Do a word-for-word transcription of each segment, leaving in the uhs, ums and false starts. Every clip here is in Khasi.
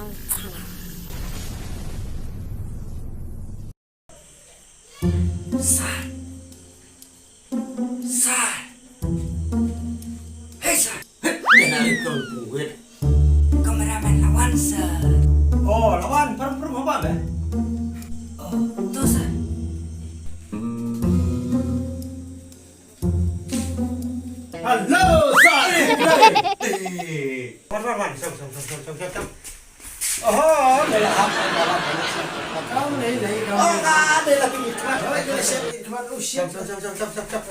Sir. Sir. Hey, sir. Hey, ïa na ri kong pung wit. Kameraman lawan, sir. Oh, lawan, prum, prum, apa, be? Oh, to, sir. Hello, sir. Wan, wan, wan. Sop, sop, sop. Oho, dei la hap, dei la hap. Kau ni, ni, kau. Oh, ka, dei la pi khmat. Oh, dei la siap khmat lu siap. Sop, sop, sop.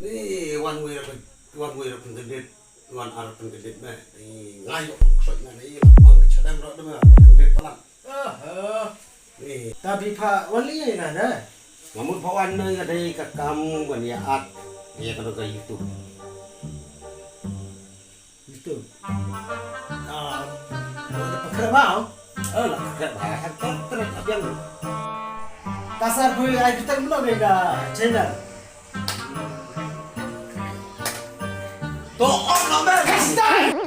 Ni wan wei ra, wan wei ra pynkyndiat, wan ar pynkyndiat me. Ni ngai ïoh ksoi me, ni la pang ka chadem ra de me, pynkyndiat palat. Aha. Ni. Tapi pha wan lei na na. Nga mut pha wan na nga dei ka kam ban ïa act ïa kano ka YouTube. YouTube. Ah, la pha khreh bha. Oh, la pha khreh bha. Ka treh ka biang. Ka sar phi ai kita mno ka channel. To on lo me. Stop.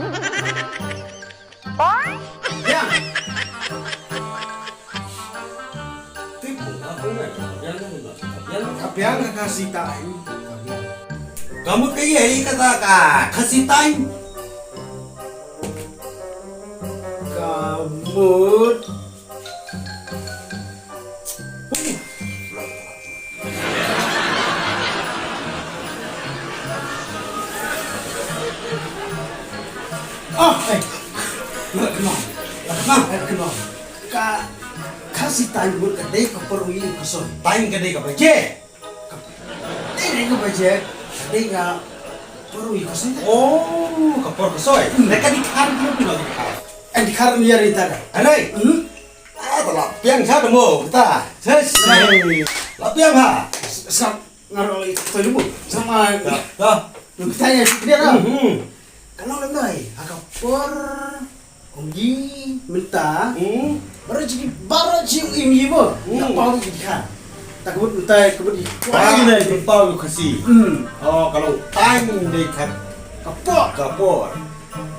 Biang. Tip, aku ngai, biang, biang. Ka biang ka Khasi Times. Ka mut ka ïa kata ka Khasi Times. Ka mut. Ah, eh. Khnang, khnang, khnang. Ka, ka Khasi Times mut ka dei ka por u ïing u ksoi. Times ka dei ka baje. Ka dei, dei ka baje. Ka dei ka por u ïing u ksoi. Oh, ka por ksoi. Hmm. Dei ka dei khan ki phi no dei khan. An dei khan ïa ri ta ka. Anai. Hmm. Ah, ta la biang sa mo ta. Ses. Anai. La biang ha. Sa Nga ro i to lu. Sama. Ta, ta. Lu kita ya sih dia dah. Hmm. Ka long lem dei ha ka por u ïing mynta. Hmm. Baroh ji, baroh ji u ïing mo. Hmm. Ka pau ki kha. Ta ka mut mynta ka mut i. Ba, ka pau Khasi. Hmm. Oh, ka long Times dei kha. Ka por. Ka por.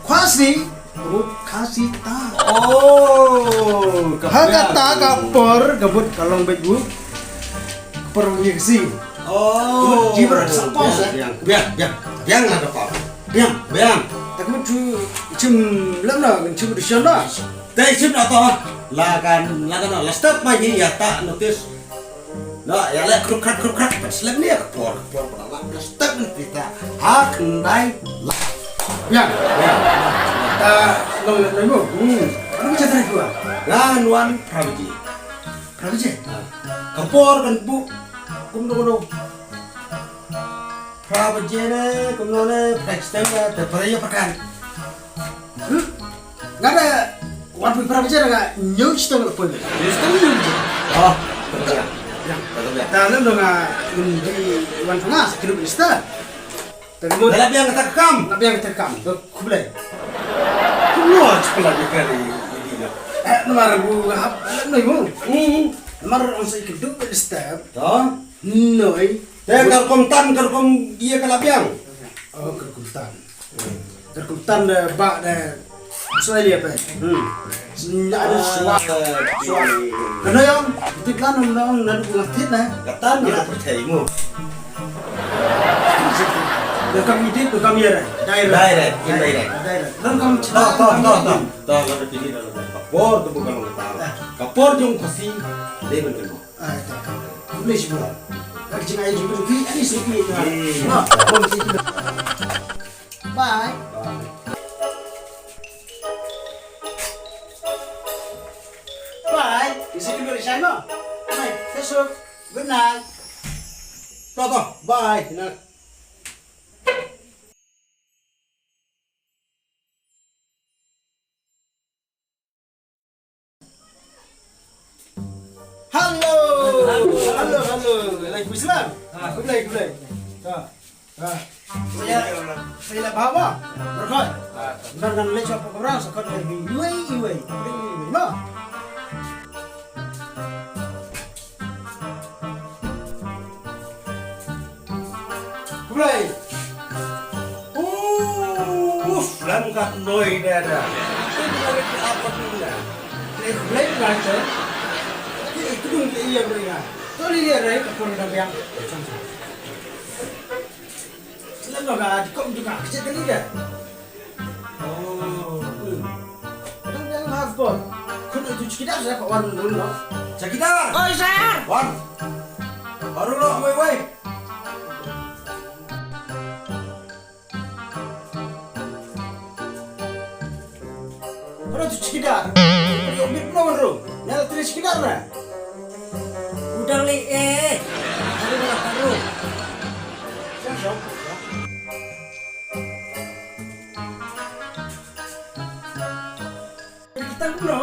Khasi, ka mut Khasi Times. Oh, ka ha kata ka por, ka mut ka long beit u. Ka por u ïing u ksoi. Oh. Ka mut ji baroh sa pos, eh. Biang, biang, biang. Biang la ka por. Biang. Biang. Ta ka mut ju, jim lem na, jim du shan na. Te jim na to. La kan, la kan, la step ma ji ïa ta notice. No, ïa leh kruk krak, kruk krak, pat slem ne, ka por, ka por, ka por, ka por, ka step ne, kita. Ha, khyndai, la. Biang. Biang. Ta, long, long, long, long. Hmm. Ano ka jatra ko? Ngan wan, phra baje. Phra baje? Ha. Ka por, kan bu, kum do, kum do. Phra baje ne, kumno ne, phra step ne, te phra ïa pyrkhat. Hmm? Nga da wan phi phra baje nga ñiew chitom la poi. Ñiew chitom ñiew baje. Oh, betul ya. Ya. Betul ya. Ta lem dong nga ngi wan phi nga sa kinu minister. Ta kinu. Dah la biang kata ka kam. La biang kata ka kam. Khublei. Kumno chipla bikari ini na. Eh, namar bu hap lem noi mo. Hmm. Namar ong sa ikut duk minister. To. Noi. Te ka rukom tan, ka rukom ïa ka la biang. Oh, ka rukom tan. Hmm. Ka rukom tan da ba da Australia pe. Hmm. Snya ada suat. Suat. Ka noi ong, tip lan ong, ong, na du ngat tip na. Ka tan ïa ka pyrthei mo. Da kam edit, da kam ïa direct. Direct, indirect. Direct. Dan kam to, to, to, to. To, la da pini da la da. Ka por tu bukan ka tan. Ka por jong Khasi, dei ban kynmaw. Ai, ta. Khublei shibun. Ka jingïaid jingpyndonkam, ani sngewbha. Hmm. Ha, bye. Bye. Bye. Isi dulu di sana. Bye. Besok. Good night. To, to. Bye. Good night. Hello. Hello, hello. Lai Islam. Ah. Khublei, khublei. Ah. Ah. Saya, saya nak bawa. Berkot. Ah. Ntar kan lecture program sekot lagi. Iwei, iwei. Iwei, iwei. No. Khublei. Oh. Uf, lam kat noi da da. Itu dari ke apa tu da? Ni blek lah tu. Ni itu dong ke iya beri kan. Tu ni dia rai ke pun dah biang. Selalu dah di kom juga kecil kali dah. Oh. Kadang dia hafbol. Kun itu cikidar saya pak warung dulu. Cikidar. Oi sir. Wan. Baru lo wei wei. Ora tu cikidar. Ora mit no ro. Nel tri cikidar na. Udang le eh. Baru baru. Siap siap. Kita kuno.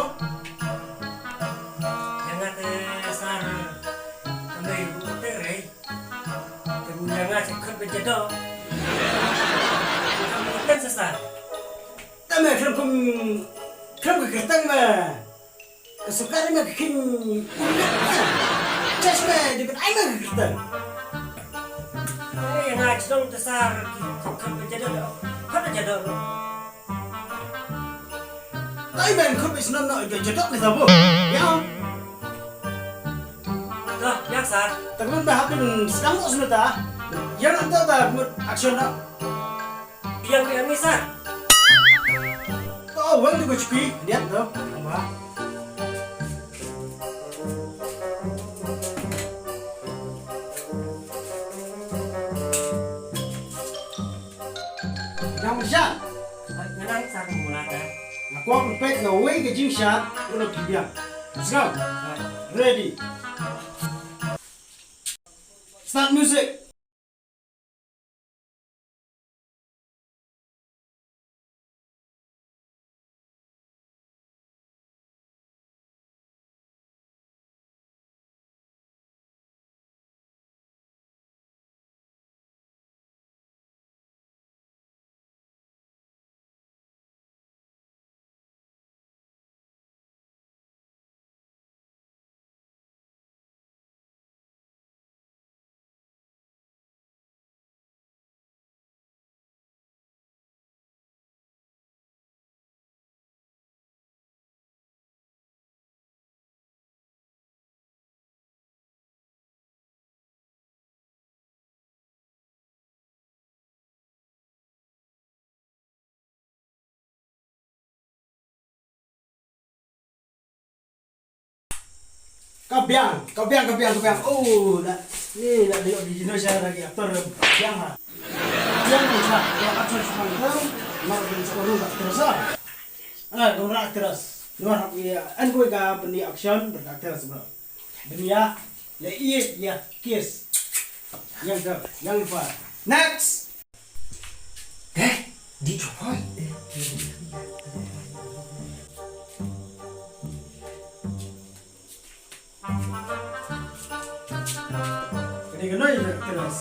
Yang kata sar. Kami buku tere. Kemudian ngasih kat berjodoh. Kamu kan sesat. Tama kram kum kram ke kertang ma. Kesuka ni ma kin. Jas ma di bet ai ma ke kertang. Eh, ngasih dong tesar. Kat berjodoh. Kat berjodoh. Ai men khut bit snem no ïa jadok ni sabo. Ya. Dah, ya sar. Takun dah hapin sedang no snem ta. Ya nak ta ta mut action no. Yang yang ni sar. To wang tu kuchki dia tu. Wah. Dang sha. Nang sa ka mula ta. Nga kwah peit nga wei ka jingshad u la phi biang. Let's go. Ready. Start music. Ka biang, ka biang, ka biang, ka biang. Oh, na, ni na di di jino sha lagi aktor biang ha. Biang ha, ka aktor sha biang. Mar bin sa ka aktor sa. Ah, dong ra actress. Dong ra ya. An koi ka bani action, bani actress bro. Bani ya, ya iya ya kiss. Yang ke, yang lupa. Next. Eh, di chupoi. Kini kena ya actress.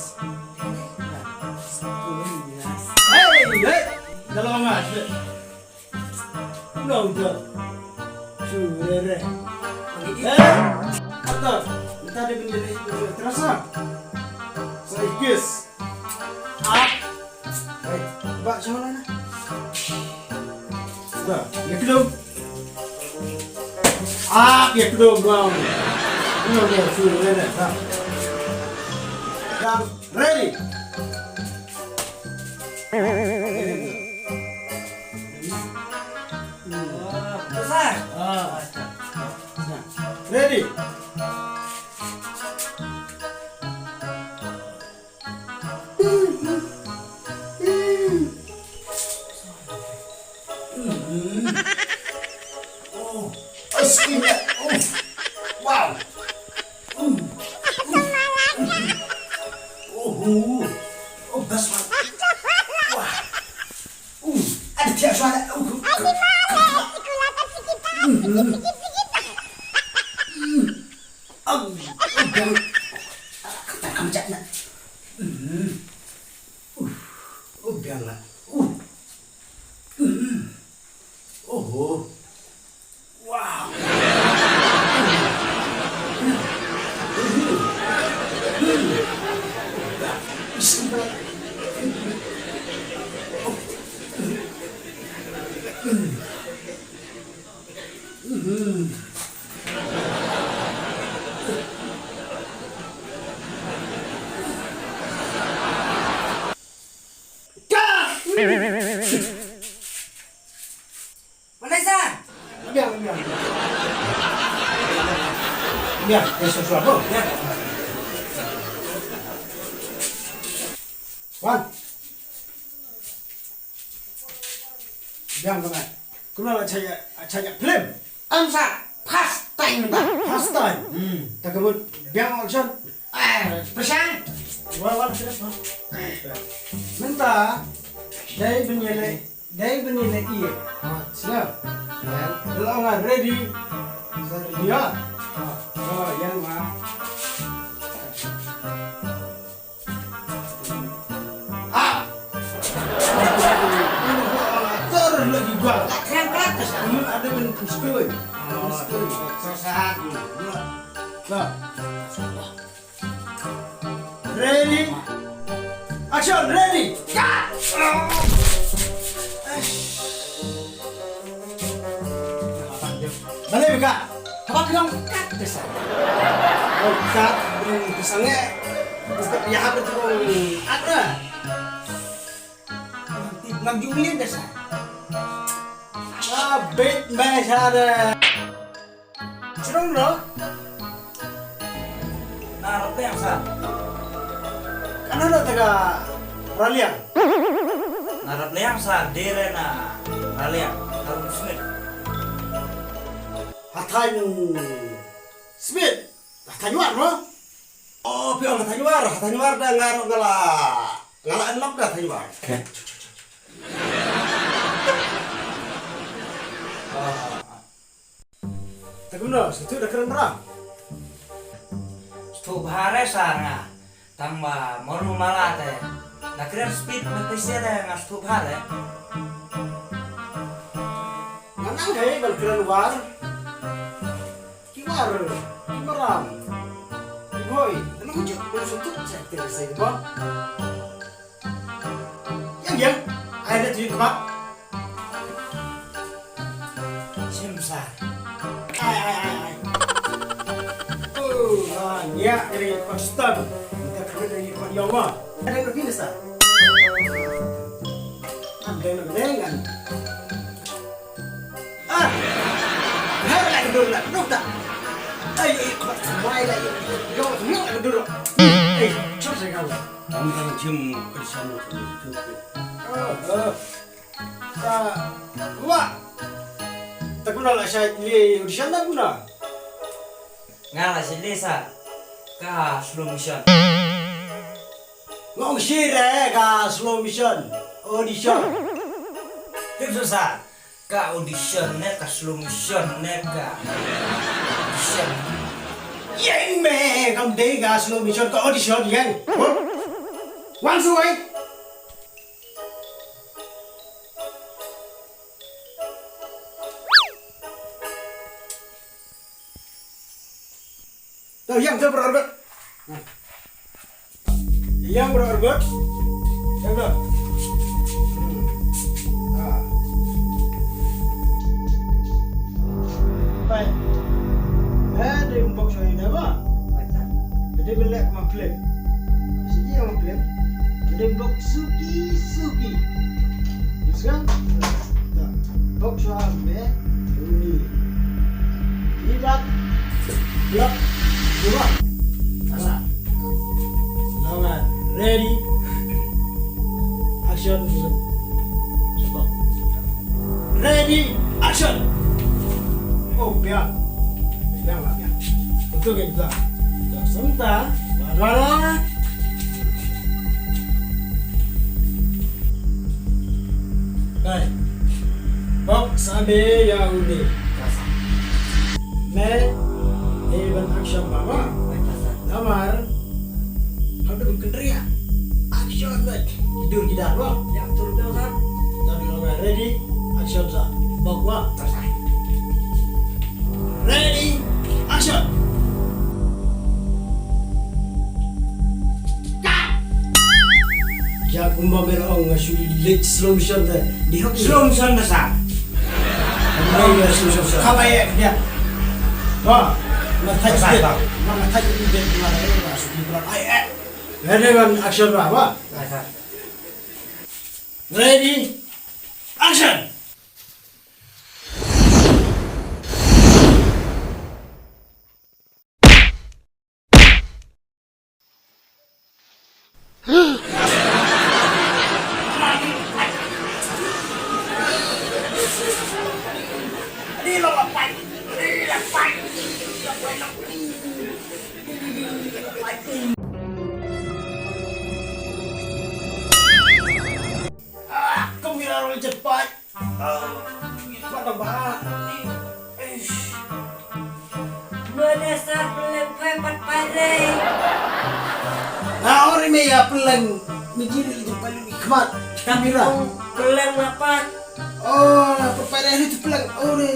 Hey, hey, dalam amat. Nongdot. Sure. Eh, kata, minta dia benda ni terasa. Saya kiss. Ah. Baik, bak sana. Dah, ya kedua. Ah, ya kedua, bang. Nongdot, sure, dah. Dah, ready. Ready. Oh, ice cream. Oh, wow. Oh, oh, oh, best one. Wow. Uh, ada tiap suara. Uh, uh, uh. Mm. Mm. Oh, oh, biang. Ah, kata kamu cakap. Mm. Uh, oh, biang lah. Uh. Mm. Oh, oh. Wow. Ya, ya, sure, sure. Wan. Biang ka nai. Kumno la chaya, chaya film. Am sa first time ba. First time. Hmm. Ta ka mut biang action. Eh, pyrshang. Wan, wan, terus, wan. Mynta dei ban ïaleh, dei ban ïaleh ïa. Ha, siap. Ïa, dah lah ready. Sa ready ya. Ha, oh, ïa ma. Ah! Terus lagi gua. Yang praktis. Ini ada yang sekali. Oh, sekali. Susah. Nah. Ready? Action, ready? Cut! Balei ba cut? Haba ki long cut te sa. Oh, cut, te sa nge. Te sa ya hap te ong cut na. Ngam ju mlien te sa. Ah, bit me sa de. Shnong no? Na Rapliang sa. Kana na ta ka Raliang? Na Rapliang sa, dei re na Raliang. Harum Smith. Hathaiñ Smith. Hathaiñ War mo? Oh, phi ong Hathaiñ War, Hathaiñ War da nga ruh nga la, nga la enlok da Hathaiñ War. Ah. Te kumno, sngewthuh da kren bha? Sngewthuh bha re sir nga. Tang ba mano mala te. Da kren speed me pise re nga sngewthuh bha re. Nga nang hei ban kren war. Ki war, ki maram. Ki bhoi, te nang juk ban sngewthuh check te se ba. Yang, yang. Ai, da tu kebab. Shim sa. Ai, ai, ai, ai. Oh, ha, nya, ri Pakistan. Kita kena dari Pakistan. Ada lebih besar. Ada lebih dengan. Ah! Hai, la ka dur, la ka dur ta. Ai, ai, ko mai la, yo, yo, la ka dur. Ai, chor sa ka. Am ka jim ka san. Oh, oh. Sa, wa. Ta kumno la shait leh audition ta kumno? Nga la shait leh sa ka slow motion. Nga ong shi re ka slow motion. Audition. Tip sa. Ka audition ne ka slow motion ne ka audition. Ïeng me kam dei ka slow motion ka audition ïeng. Wan suwai. Tau, ïeng, tau, bro, bro. Ïeng, bro, bro. Ïeng, bro. Hmm. Ah. Bai. Eh, dei bok soi da ba. Dei belek ma klem. Si ïeng ma klem. Dei bok suki, suki. Sekarang. Bok soi me. Ini. Ibat. Blok. Dua. Asa. Lawan. Ready. Action. Coba. Ready. Action. Oh, biar. Biar lah, biar. Betul kan juga. Dah sebentar. Dua, dua, dua. Kai. Bok sa be ïa u de. Me. Dei ban action ba ma. Namar. Ka dei ban kynriah. Action ba. Ki dur ki dar ba. Ïa, betul, betul, sir. Tadi lo ready. Action sa. Bok wa. Ready, action. Cut. Ja kumba me la ong nga shu leh slow motion te. Di hok slow motion te sa. Slow motion sa. Kaba ya dia. Ba. Ma thai sa. Ma thai sa. Ma thai sa. Ai eh. Ready, one, action ba. Ba. Ready, action. Kum ïa la rong jet pat. Pat ba. Eish. Mane sar peleng phai pat phai re. Nga ong ri me ïa peleng. Me jiri li jumpa li khmat. Kamera. Peleng la pat. Oh, la pat phai re, li tu peleng. Oh re.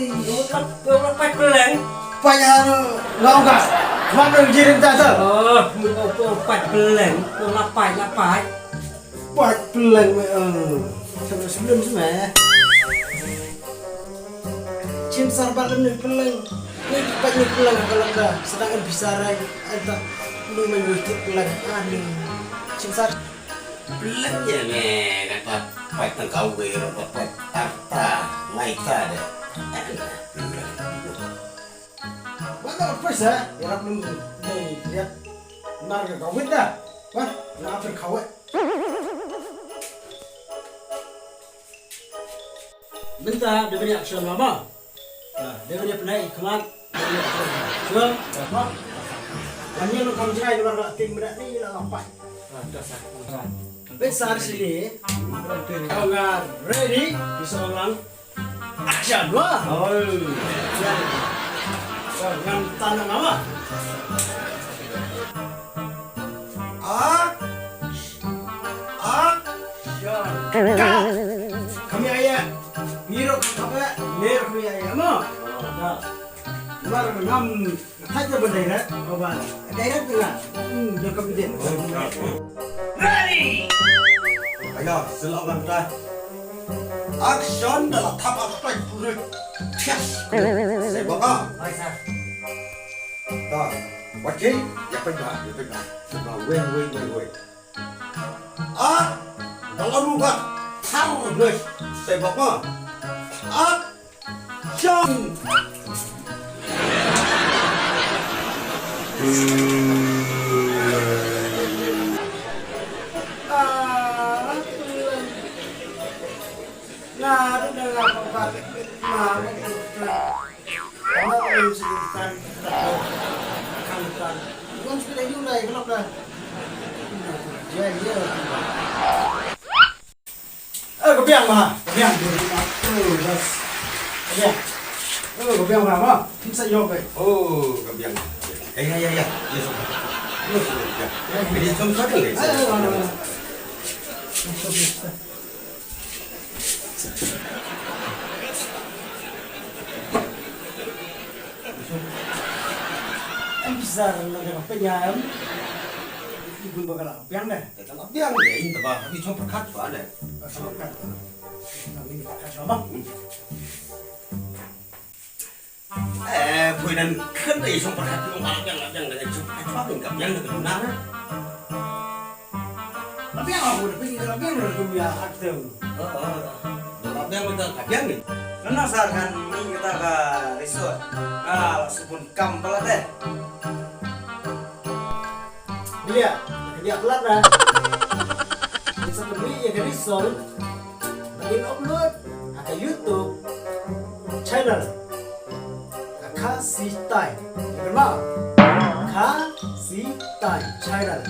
Peleng la pat peleng. Phai ïa no. Nga ong ka. Khmat me jiri ta ta. Oh, me ong pat peleng. La pat la pat. Pat peleng me, eh. Sebelum, sebelum semua. Chim sar ba lem ne peleng. Ni pat ne peleng ba lem da. Sedangkan bisa rai. Ai ta. Ni man witi peleng. Ani. Chim sar. Peleng ye me. Dapat pat tang kau we. Dapat arta. Lai ta de. Peleng. Wah, tak apa sah. Ya, peleng. Ni, lihat. Mar ka kawit da. Wah, na apa kawit. Mynta dei ban ïa action ma ma. Dei ban ïa pynheh ïa khmat. Sure. Ani lo kam jai dei ban la ting bra ni la lampai. Bensar sini. Kau ngar ready. Bisa lang. Action, wah. Oh. Ngan tanda nama. Ak. Action. Kami ayah. Ngiro kami ayah. Ngiro kami ayah mo. Mar ngam. Hajja ba direct, ba direct nga. Hmm, da ka bidin. Ready! Ayo, sila ulang ta. Action, da la thap ak tai pure. Yes. Sai ba ka. Hai sir. Ta. Wat ki, ya pa ba, ya pa ba. Ba wei wei wei wei. Ah, da la ru ba. Thar wei. Sai ba ka. Ah, Jump! Eh, ka biang ma, ka biang. Oh, das. Ka biang. Oh, ka biang ma, ma. Kim sa yo kai. Oh, ka biang. Eh, ya, ya, ya. Ya, so. Ya, so, ya. Ya, ini jom sa kai. Eh, eh, eh, eh. Em bizar na ka peña em. Ibun bakala biang deh. Ka la biang de, in ta ba, ha ki chong pyrkhat ba de. Chong pyrkhat. Nang in pyrkhat ba. Eh, pui nan khen de chong pyrkhat, chong pyrkhat biang, biang de, chong pyrkhat ba, biang ka biang de, biang na. La biang aku de, pui la biang de, kum ya acting. Oh, oh, oh. La biang de, ka biang ni. Kena sar kan, ni kita ka resort. Ah, la subun kam pala de. Bilia, bilia pelat dah. Bisa beli ya dari song. Bagi upload ha ka YouTube channel. Ka Khasi Tai. Kenal? Khasi Tai channel.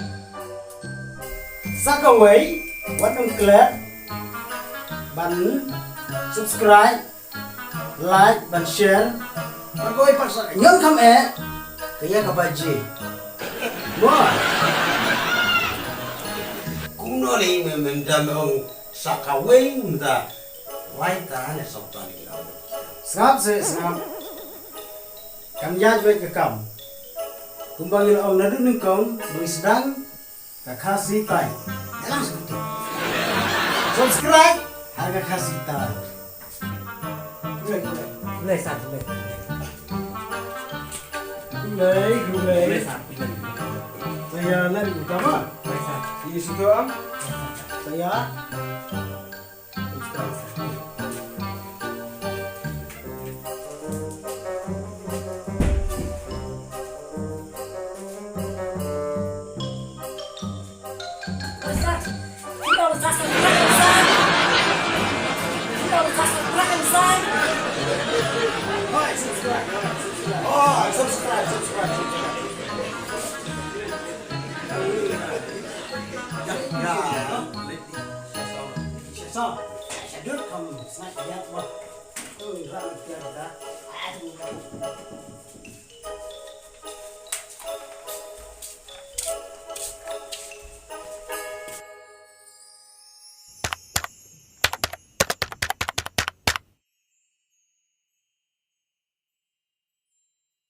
Sa kawei, wat ong klet ban subscribe, like, ban share. Bad kawei pat sa, ñion kham eh, ka ïa ka baje. Mo. Kumno ne me mynta me ong sa kawei mynta. Lai ta ne sop ta ne ki ong. Sngap se, sngap. Kan ïa jwet ka kam. Kumba ngi la ong naduh nyngkong, ba ngi sdang Ka Khasi Tai. Ïalam sngewthuh. Subscribe ha Ka Khasi Tai. Gulai, gulai. Gulai sat, gulai. Gulai, gulai. Gulai sat, gulai. Saya lagi utama. Gulai sat. Ini situ, Am. Saya. Oh, subscribe, subscribe, subscribe. Yeah. So,